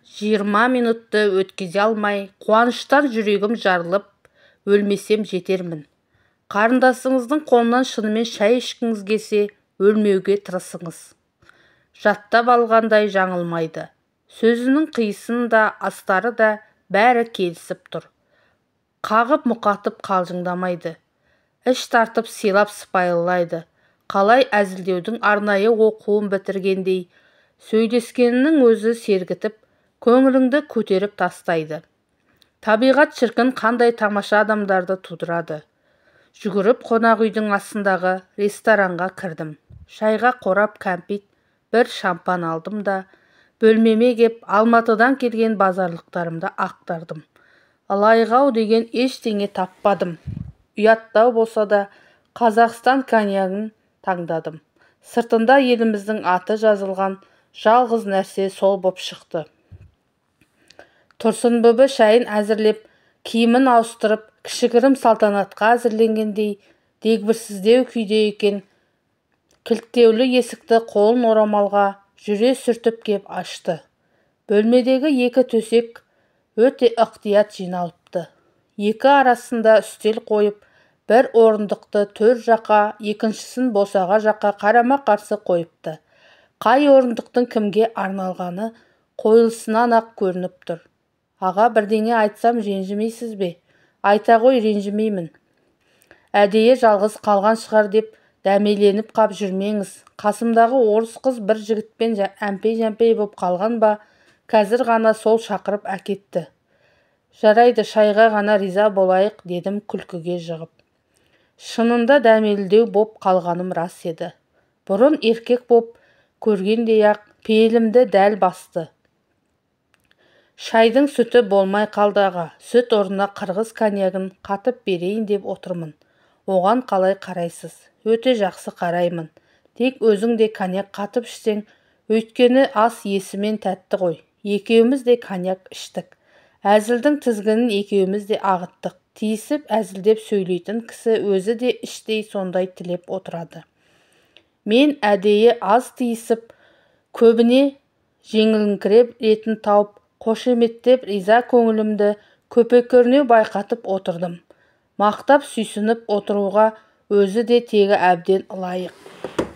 20 минутты өткізе алмай, қуаныштан жүрегім жарылып, өлмесем жетермін. Қарындасыңыздың қолынан шынымен шай ішкіңіз келсе, өлмеуге тырысыңыз. Жаттап алғандай жаңылмайды. Сөзінің қиысын да, астары да бәрі келісіп тұр. Қағып мұқатып қалжыңдамайды. Іш тартып сыйлап сыпайылайды. Қалай әзілдеудің арнайы оқуын бітіргендей, сөйлескенінің өзі сергітіп, көңіліңді көтеріп тастайды. Табиғат шіркін қандай тамаша адамдарды тудырады. Жүгіріп қонақ үйдің астындағы ресторанға кірдім. Шайға қорап кәмпит, бір шампан алдым да, бөлмеме кеп Алматыдан келген базарлықтарымды ақтардым. Ылайық-ау деген ештеңе таппадым. Ұяттау болса да Қазақстан коньягын таңдадым. Сыртында еліміздің аты жазылған жалғыз нәрсе сол боп шықты. Тұрсынбүбі шайын әзірлеп, киімін ауыстырып, кішігірім салтанатқа әзірленгендей дегбірсіздеу күйде екен. Кілттеулі есікті қолын орамалға жүре сүртіп кеп ашты. Бөлмедегі екі төсек өте ықтият жиналыпты. Екі арасында үстел қойып, бір орындықты төр жаққа, екіншісін босаға жаққа қарама-қарсы қойыпты. Қай орындықтың кімге арналғаны қойылысынан-ақ көрініп тұр. Аға, бірдеңе айтсам ренжімейсіз бе? Айта ғой, ренжімеймін. Әдейі жалғыз қалған шығар деп дәмеленіп қап жүрмеңіз. Қасымдағы орыс қыз бір жігітпен әмпей-жәмпей боп қалған ба, қазір ғана сол шақырып әкетті. Жарайды, шайға ғана риза болайық, дедім күлкіге жығып. Шынында дәмелдеу боп қалғаным рас еді. Бұрын еркек боп көргендей-ақ пейілімді дәл басты. Шайдың сүті болмай қалды аға, сүт орнына қырғыз коньягын қатып берейін деп отырмын. Оған қалай қарайсыз? Өте жақсы қараймын. Тек өзің де коньяк қатып ішсең, өйткені ас есімен тәтті ғой. Екеуміз де коньяк іштік. Әзілдің тізгінін екеуміз де ағыттық. Тиісіп әзілдеп сөйлейтін кісі өзі де іштей сондай тілеп отырады. Мен әдейі аз тиісіп, көбіне жеңіліңкіреп ретін тауып, қошеметтеп риза көңілімді көпе-көрнеу байқатып отырдым. Мақтап сүйсініп отыруға өзі де тегі әбден ылайық.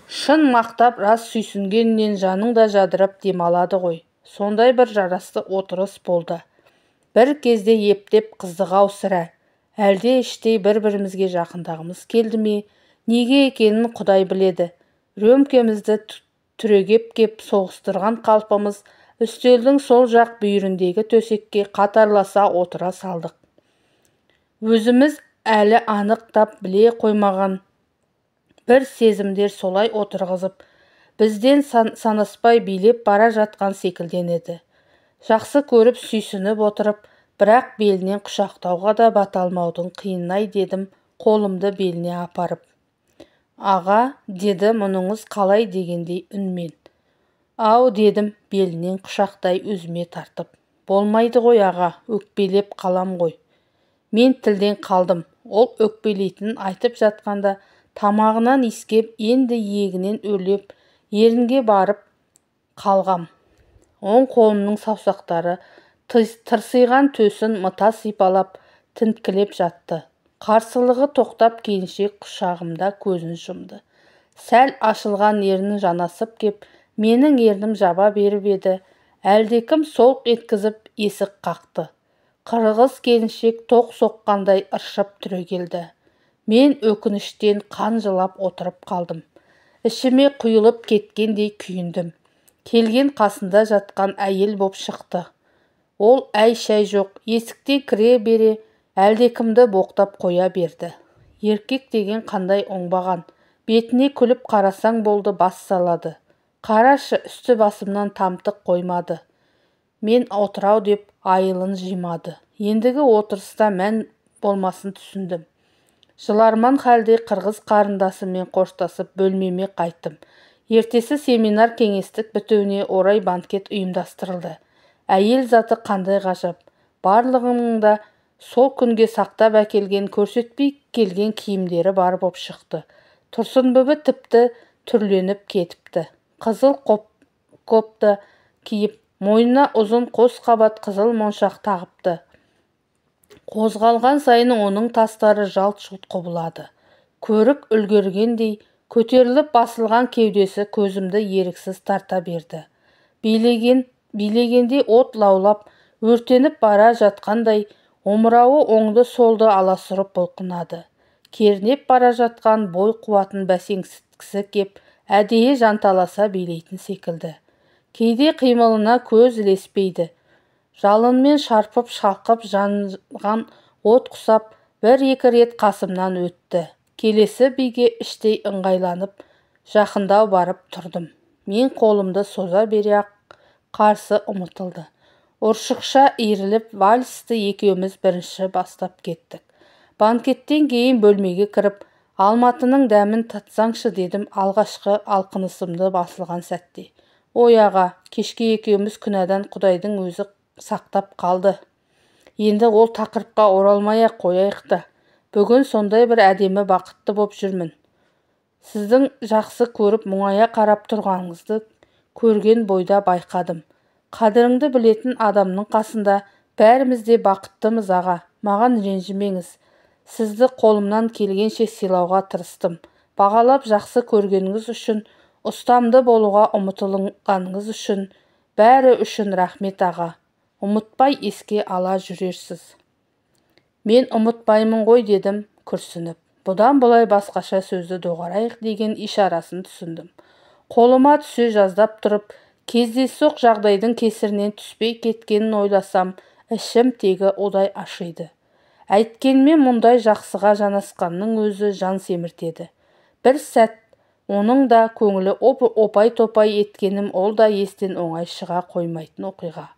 Шын мақтап рас сүйсінгеннен жаның да жадырап демалады ғой. Сондай бір жарасты отырыс болды. Бір кезде ептеп қыздық-ау сірә. Әлде іштей бір-бірімізге жақындағымыз келді ме, неге екенін Құдай біледі. Рөмкемізді түрегеп кеп соғыстырған қалпымыз үстелдің сол жақ бүйіріндегі төсекке қатарласа отыра салдық. Өзіміз әлі анықтап біле қоймаған бір сезімдер солай отырғызып, бізден санаспай билеп бара жатқан секілденеді. Жақсы көріп сүйсініп отырып, бірақ белінен құшақтауға да бата алмаудың қиынай дедім қолымды беліне апарып. Аға, деді мұныңыз қалай дегендей үнмен. Ау, дедім белінен құшақтай өзіме тартып. Болмайды ғой аға, өкпелеп қалам ғой. Мен тілден қалдым. Ол өкпелейтінін айтып жатқанда тамағынан иіскеп, енді иегінен өрлеп, ерінге барып қалғам. Оң қолымның саусақтары тырсиған төсін мыта сипалап, тінткілеп жатты. Қарсылығы тоқтап келіншек құшағымда көзін жұмды. Сәл ашылған ернін жанасып кеп, менің ернім жаба беріп еді, әлдекім солқ еткізіп есік қақты. Қырғыз келіншек тоқ соққандай ыршып түрегелді. Мен өкініштен қан жылап отырып қалдым. Ішіме құйылып кеткендей күйіндім. Келген қасында жатқан әйел боп шықты. Ол әй-шәй жоқ, есіктен кіре бере әлдекімді боқтап қоя берді. Еркек деген қандай оңбаған, бетіне күліп қарасаң болды бас салады. Қарашы, үсті басымнан тамтық қоймады. Мен отырау деп айылын жимады. Ендігі отырыста мән болмасын түсіндім. Жыларман халде қырғыз қарындасыммен қоштасып бөлмеме қайттым. Ертесі семинар кеңестік бітуіне орай банкет ұйымдастырылды. Әйел заты қандай ғажап. Барлығының да сол күнге сақтап әкелген, көрсетпей келген киімдері бар боп шықты. Тұрсынбүбі тіпті түрленіп кетіпті. Қызыл копта киіп, Мойнына ұзын қос қабат қызыл моншақ тағыпты. Қозғалған сайын оның тастары жалт-жұлт құбылады. Көрік үлгергендей көтеріліп басылған кеудесі көзімді еріксіз тарта берді. Билегенде от лаулап, өртеніп бара жатқандай, омырауы оңды-солды аласұрып бұлқынады. Кернеп бара жатқан бой қуатын бәсеңсіткісі кеп, әдейі жанталаса билейтін секілді. Кейде қимылына көз ілеспейді. Жалынмен шарпып шалқып жанған от құсап, бір-екі рет қасымнан өтті. Келесі биге іштей ыңғайланып, жақындау барып тұрдым. Мен қолымды соза бере қарсы ұмытылды. Ұршықша иіріліп, вальсті екеуміз бірінші бастап кеттік. Банкеттен кейін бөлмеге кіріп, Алматының дәмін татсаңшы дедім алғашқы алқынысымды басылған сәтте. Ой аға, кешке екеуміз күнәдан Құдайдың өзі сақтап қалды. Енді ол тақырыпқа оралмай-ақ қояйық та. Бүгін сондай бір әдемі бақытты боп жүрмін. Сіздің жақсы көріп мұңая қарап тұрғаныңызды көрген бойда байқадым. Қадіріңді білетін адамның қасында бәріміз де бақыттымыз аға. Маған ренжімеңіз. Сізді қолымнан келгенше сыйлауға тырыстым. Бағалап жақсы көргеніңіз үшін, ұстамды болуға ұмытылғаныңыз үшін, бәрі үшін рахмет аға. Ұмытпай еске ала жүрерсіз. Мен ұмытпаймын ғой дедім күрсініп. Бұдан бұлай басқаша сөзді доғарайық деген ишарасын түсіндім. Қолыма түсе жаздап тұрып, кездейсоқ жағдайдың кесірінен түспей кеткенін ойласам, ішім тегі удай ашиды. Әйткенмен мұндай жақсыға жанасқанның өзі жан семіртеді. Бір сәт оның да көңілі опай-топай еткенім ол да естен оңай шыға қоймайтын оқиға.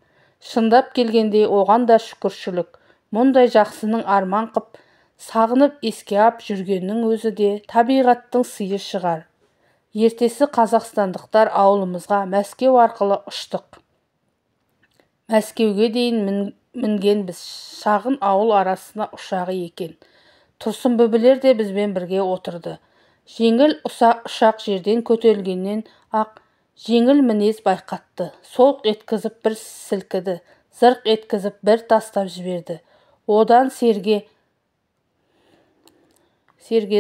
Шындап келгенде оған да шүкіршілік. Мұндай жақсының арман қып, сағынып еске ап жүргеннің өзі де табиғаттың сыйы шығар. Ертесі қазақстандықтар ауылымызға Мәскеу арқылы ұштық. Мәскеуге дейін мінгенбіз, шағын ауыл арасына ұшағы екен. Тұрсынбүбілер де бізбен бірге отырды. Жеңіл ұшақ жерден көтерілгеннен ақ жеңіл мінез байқатты. Солқ еткізіп бір сілкіді, зырқ еткізіп бір тастап жіберді. Одан серге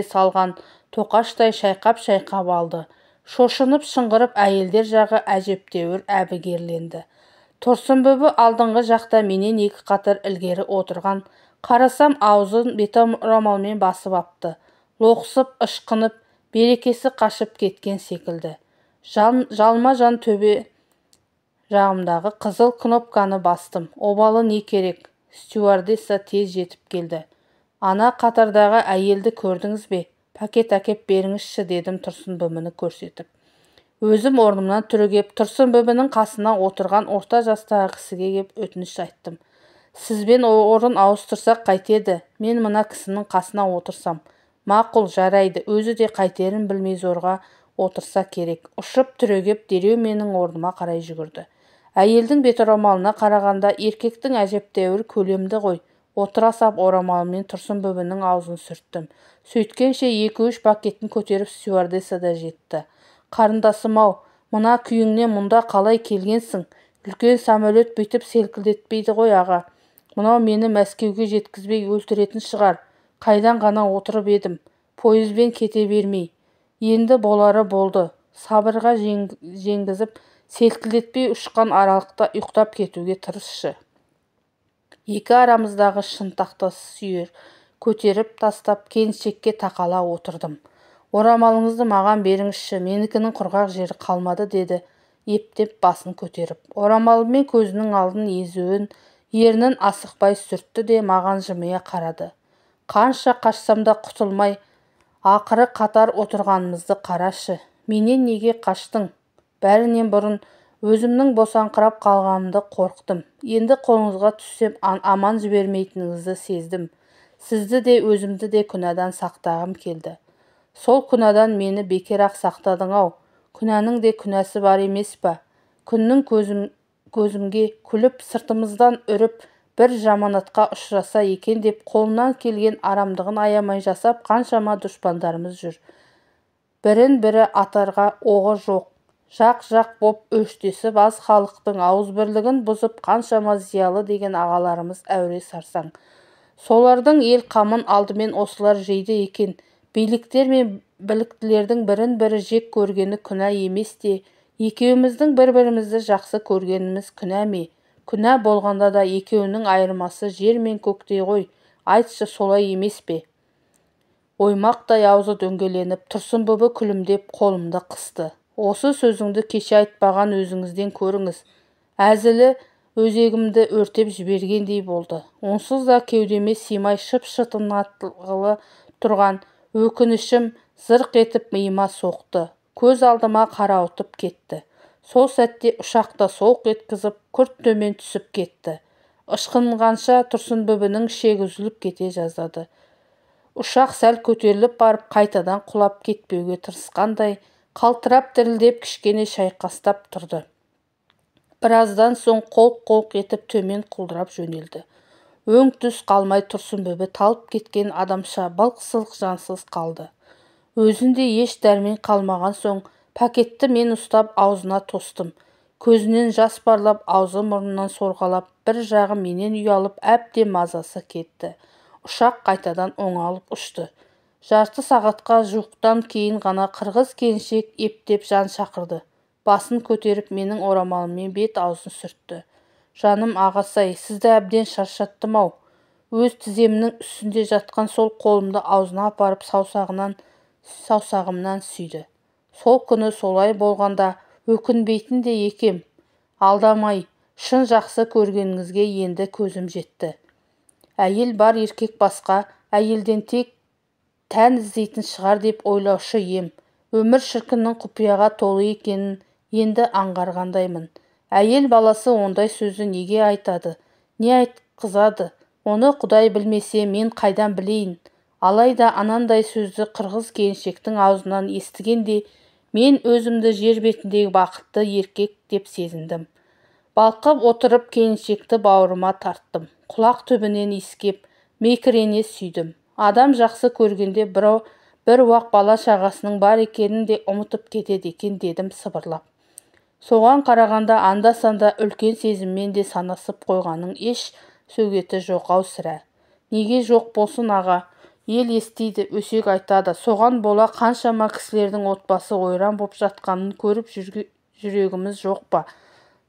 салған тоқаштай шайқап-шайқап алды. Шошынып шыңғырып әйелдер жағы әжептәуір әбігерленді. Тұрсынбүбі алдыңғы жақта менен екі қатар ілгері отырған. Қарасам аузын бет орамалмен басып апты. Лоқсып, ышқынып, берекесі қашып кеткен секілді. Жалма-жан төбе жағымдағы қызыл кнопканы бастым. Обалы не керек? Стюардесса тез жетіп келді. Ана қатардағы әйелді көрдіңіз бе? Пакет әкеп беріңізші дедім Тұрсынбүбіні көрсетіп. Өзім орнымнан түрегеп, Тұрсынбүбінің қасына отырған орта жастағы кісіге кеп өтініш айттым. Сізбен орын ауыстырсақ қайтеді? Мен мына кісінің қасына отырсам. Мақұл, жарайды, өзі де қайтерін білмей зорға отырса керек. Ұшып түрегеп дереу менің орныма қарай жүгірді. Әйелдің бет орамалына қарағанда еркектің әжептәуір көлемді ғой. Отыра сап орамалымен Тұрсынбүбінің аузын сүрттім. Сөйткенше 2-3 пакетін көтеріп стюардесса да жетті. Қарындасым-ау, мына күйіңнен мұнда қалай келгенсің? Үлкен самолет бүйтіп селкілдетпейді ғой аға. Мынау мені Мәскеуге жеткізбей өлтіретін шығар. Қайдан ғана отырып едім, пойызбен кете бермей. Енді болары болды. Сабырға жеңгізіп, селкілдетпей ұшқан аралықта ұйықтап кетуге тырысшы. Екі арамыздағы шынтақты сүйер көтеріп тастап, келіншекке тақала отырдым. Орамалыңызды маған беріңізші, менікінің құрғақ жері қалмады деді ептеп басын көтеріп. Орамалымен көзінің алдын езуін, ернін асықпай сүртті де маған жымия қарады. Қанша қашсам да құтылмай, ақыры қатар отырғанымызды қарашы. Менен неге қаштың? Бәрінен бұрын өзімнің босаңқырап қалғанымды қорықтым. Енді қолыңызға түссем аман жібермейтініңізді сездім. Сізді де өзімді де күнәдан сақтағым келді. Сол күнәдан мені бекер-ақ сақтадың-ау. Күнәнің де күнәсі бар емес па? Күннің көзімге күліп, сыртымыздан үріп, бір жаманатқа ұшыраса екен деп қолынан келген арамдығын аямай жасап қаншама дұшпандарымыз жүр. Бірін-бірі атарға оғы жоқ. Жақ-жақ боп өштесіп аз халықтың ауызбірлігін бұзып қаншама зиялы деген ағаларымыз әуре сарсаң. Солардың ел қамын алдымен осылар жейді екен. Биліктер мен біліктілердің бірін-бірі жек көргені күнә емес те, екеуміздің бір-бірімізді жақсы көргеніміз күнә ме? Күнә болғанда да екеуінің айырмасы жер мен көктей ғой, айтшы, солай емес пе? Оймақтай аузы дөңгеленіп, Тұрсынбүбі күлімдеп қолымды қысты. Осы сөзіңді кеше айтпаған өзіңізден көріңіз. Әзілі өзегімді өртеп жібергендей болды. Онсыз да кеудеме сыймай шып-шытын атылғалы тұрған өкінішім зырқ етіп миыма соқты. Көз алдыма қарауытып кетті. Сол сәтте ұшақта солқ еткізіп, күрт төмен түсіп кетті. Ышқынғанша Тұрсынбүбінің шегі үзіліп кете жаздады. Ұшақ сәл көтеріліп барып, қайтадан құлап кетпеуге тырысқандай, қалтырап дірілдеп кішкене шайқастап тұрды. Біраздан соң қолқ-қолқ етіп төмен құлдырап жөнелді. Өң-түс қалмай Тұрсынбүбі талып кеткен адамша былқ-сылқ жансыз қалды. Өзінде еш дәрмен қалмаған соң пакетті мен ұстап аузына тостым. Көзінен жас парлап, аузы мұрнынан сорғалап, бір жағы менен ұялып, әбден мазасы кетті. Ұшақ қайтадан оңалып ұшты. Жарты сағатқа жуықтан кейін ғана қырғыз келіншек ептеп жан шақырды. Басын көтеріп менің орамалыммен бет аузын сүртті. Жаным ағасай, сізді әбден шаршаттым-ау. Өз тіземнің үстінде жатқан сол қолымды аузына апарып саусағымнан сүйді. Сол күні солай болғанда өкінбейтін де екем. Алдамай, шын жақсы көргеніңізге енді көзім жетті. Әйел бар еркек басқа, әйелден тек тән іздейтін шығар деп ойлаушы ем. Өмір шіркіннің құпияға толы екенін енді аңғарғандаймын. Әйел баласы ондай сөзді неге айтады, не айтқызады? Оны Құдай білмесе, мен қайдан білейін? Алайда анандай сөзді қырғыз келіншектің аузынан естігенде, мен өзімді жер бетіндегі бақытты еркек деп сезіндім. Балқып отырып келіншекті бауырыма тарттым. Құлақ түбінен иіскеп, мекірене сүйдім. Адам жақсы көргенде бір уақ бала шағасының бар екенін де ұмытып кетеді екен дедім сыбырлап. Соған қарағанда анда-санда үлкен сезіммен де санасып қойғанның еш сөгеті жоқ-ау сірә. Неге жоқ болсын аға? Ел естиді, өсек айтады. Соған бола қаншама кісілердің отбасы ойран боп жатқанын көріп жүрегіміз жоқ па?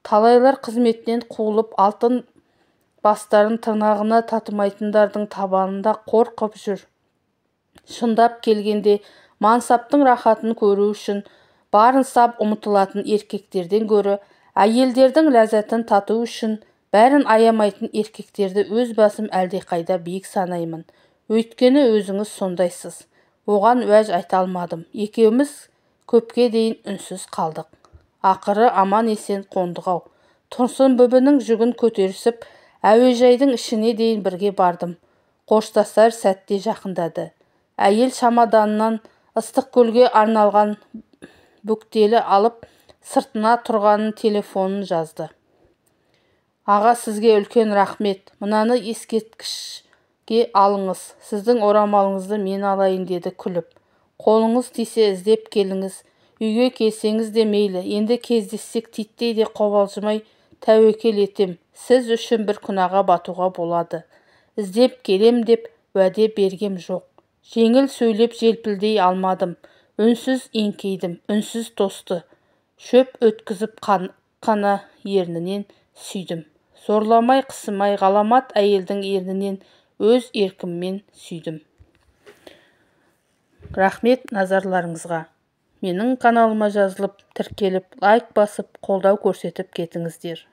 Талайлар қызметінен қуылып, алтын бастарын тырнағына татымайтындардың табанында қорқып жүр. Шындап келгенде мансаптың рахатын көру үшін барын сап ұмытылатын еркектерден гөрі, әйелдердің ләззатын тату үшін бәрін аямайтын еркектерді өз басым әлдеқайда биік санаймын. Өйткені өзіңіз сондайсыз. Оған уәж айта алмадым. Екеуміз көпке дейін үнсіз қалдық. Ақыры аман-есен қондық-ау. Тұрсынбүбінің жүгін көтерісіп, әуежайдың ішіне дейін бірге бардым. Қоштасар сәтте жақындады. Әйел шамаданынан Ыстықкөлге арналған бүктелі алып, сыртына тұрғанын телефонын жазды. Аға, сізге үлкен рахмет. Мынаны ескерткішке алыңыз. Сіздің орамалыңызды мен алайын, деді күліп. Қолыңыз тисе іздеп келіңіз. Үйге келсеңіз де мейлі. Енді кездессек титтей де қобалжымай тәуекел етем. Сіз үшін бір күнәға батуға болады. Іздеп келем деп уәде бергем жоқ. Жеңіл сөйлеп желпілдей алмадым. Үнсіз еңкейдім, үнсіз тосты. Шөп өткізіп қана ернінен сүйдім. Зорламай, қысымай, ғаламат әйелдің ернінен өз еркіммен сүйдім. Рахмет назарларыңызға. Менің каналыма жазылып, тіркеліп, лайк басып, қолдау көрсетіп кетіңіздер.